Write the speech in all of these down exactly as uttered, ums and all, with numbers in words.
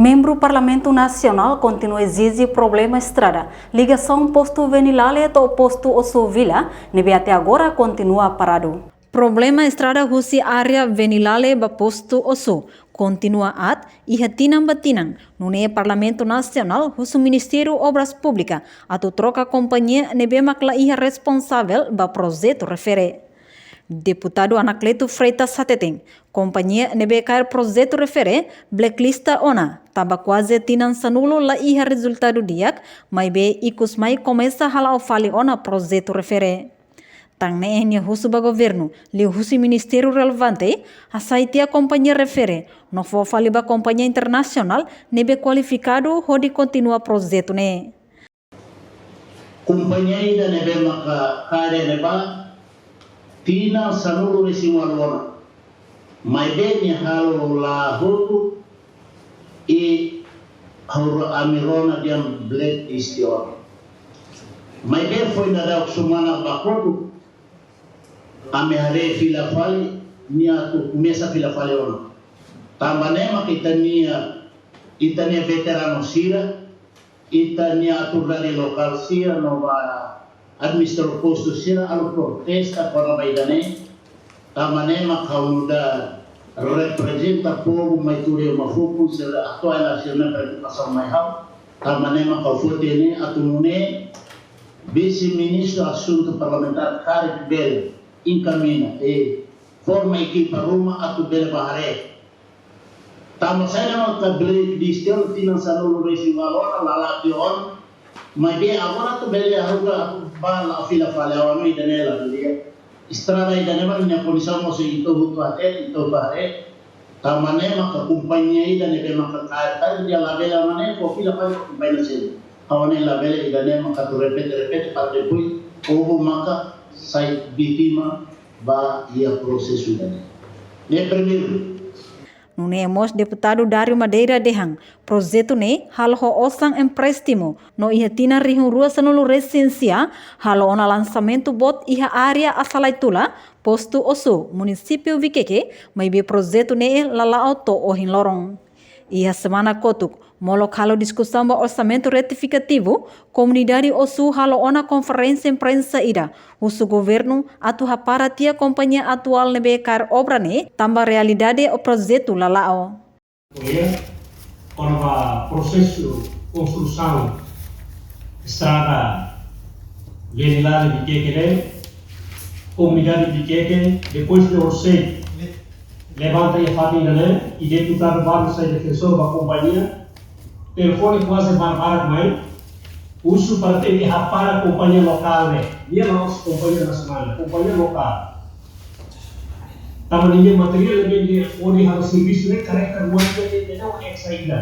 Membru Parlamentu Nasionál kontinua ezije problema estrada ligasaun postu Venilale to'o postu Osu Vila, ne'ebé até agora kontinua paradu. Problema estrada husi área Venilale ba postu Osu kontinua aat iha tinan ba tinan, nune'e Parlamentu Nasionál husu Ministériu Obras Públikas atu troka kompañia ne'ebé mak la iha responsavel ba projetu refere. Deputadu Anacleto Freitas hateten, kompañia ne'ebé kaer projetu refere blacklista ona, tanba kuaze tinan sanulu la iha rezultadu di'ak, maibé ikus mai komesa hala'o fali ona projetu refere. Tan ne'e nia husu ba governu, liuhusi ministériu relevante, hasai tiha kompañia refere, no fó fali ba kompañia internasionál ne'ebé kualifikadu hodi kontinua projetu ne'e. Kompañia ida ne'ebé maka kaer ne'ebá, tinan sanulu-resin-ualu ona. Maibé nia halo la hotu i ha'u rona ami rona dehan blacklist ona. Maibé foin dadauk semana ba kotuk, ami haree fila fali, nia atu komesa fila fali ona. Tanba ne'e mak ita-nia, ita-nia veteranu sira, ita-nia autoridade lokál sira no ba administradór postu sira halo protesta kona-ba ida-ne'e. Tanba ne'e mak ha'u nu'udar reprezenta povu mai tuur iha uma fukun sira atu halo sira-nia preokupasaun mai ha'u. Tanba ne'e mak ha'u foti ne'e atu nune'e Vise-Ministru Asuntu Parlamentár karik bele enkamiña, e forma ekipa ruma atu bele bá haree. Tanba saida mak blacklist tinan sanulu-resin-ualu ona, la la'o tiha ona. Maibé agora atu bele haruka atu bá la fila fali, ha'u hanoin ida-ne'e la di'ak. Estrada ida-ne'e mak nia kondisaun mós ita hotu hatete, ita hotu haree. Tanba ne'e maka kompañia ida ne'ebé maka kaer, kaer nia labele, mak ne'e fó fila fali kompañia seluk. Ha'u hanoin labele, ida-ne'e maka atu repete, repete para depois povu maka sai vítima ba iha prosesu ida-ne'e. Ne'e primeiru. Nune'e mós Deputadu Dário Madeira dehan, projetu ne'e halo ho osan empréstimu, no iha tinan rihun rua sanulu-resin-sia, halo ona lansamentu boot iha área Asalaitula, postu Osu, munisípiu Viqueque, maibé projetu ne'e la la'o to'o ohin loron. Iha semana kotuk, molok halo diskusaun ba orsamentu retifikativu, komunidade Osu halo ona konferénsia imprensa ida, husu governu atu hapara tiha kompañia atuál ne'ebé kaer obra ne'e, tanba realidade projetu la la'o. Kona-ba prosesu konstrusaun estrada Venilale Viqueque ne'e, komunidade Viqueque, depois de orsamentu, levanta iha fatin ida-ne'e, i deputadu balu sai defensór ba kompañia, telefone kuaze barak-barak mai, husu para tenke hapara kompañia lokál ne'e, nia la'ós kompañia nasionál, kompañia lokál. Tanba nia materiál ne'ebé nia hodi halo servisu ne'e karreta rua ida, nia ne'e eksa ida.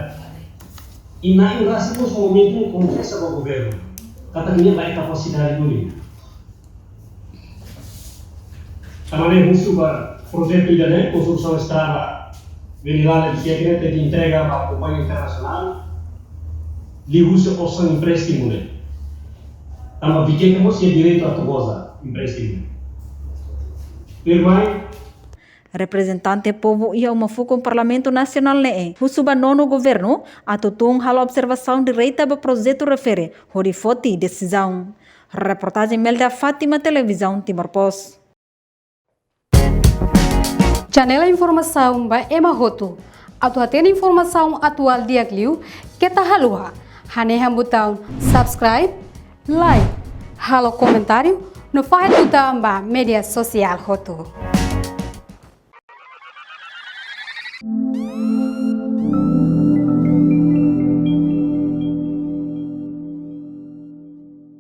I na'in rasik mós momentu ne'e konfesa ba governu katak nia laiha kapasidade duni. Tanba ne'e husu ba projetu ida-ne'e, konstrusaun estrada Venilale Viqueque ne'e tenke entrega ba kompañia internasionál, liuhusi osan empréstimu ne'e. Tanba Viqueque mós iha direitu atu goza empréstimu. Tuirmai, reprezentante povu iha uma fukun Parlamentu Nasionál ne'e husu ba nonu governu atu tun halo observasaun direta ba projetu refere hodi foti desizaun. Reportajen Melda Fátima, Televizaun Timor Post. Janela informasaun ba ema hotu. Atu hatene informasaun atuál di'ak liu, keta haluha hanehan butaun subscribe, like, halo komentáriu, no fahe tutan ba média sosiál hotu.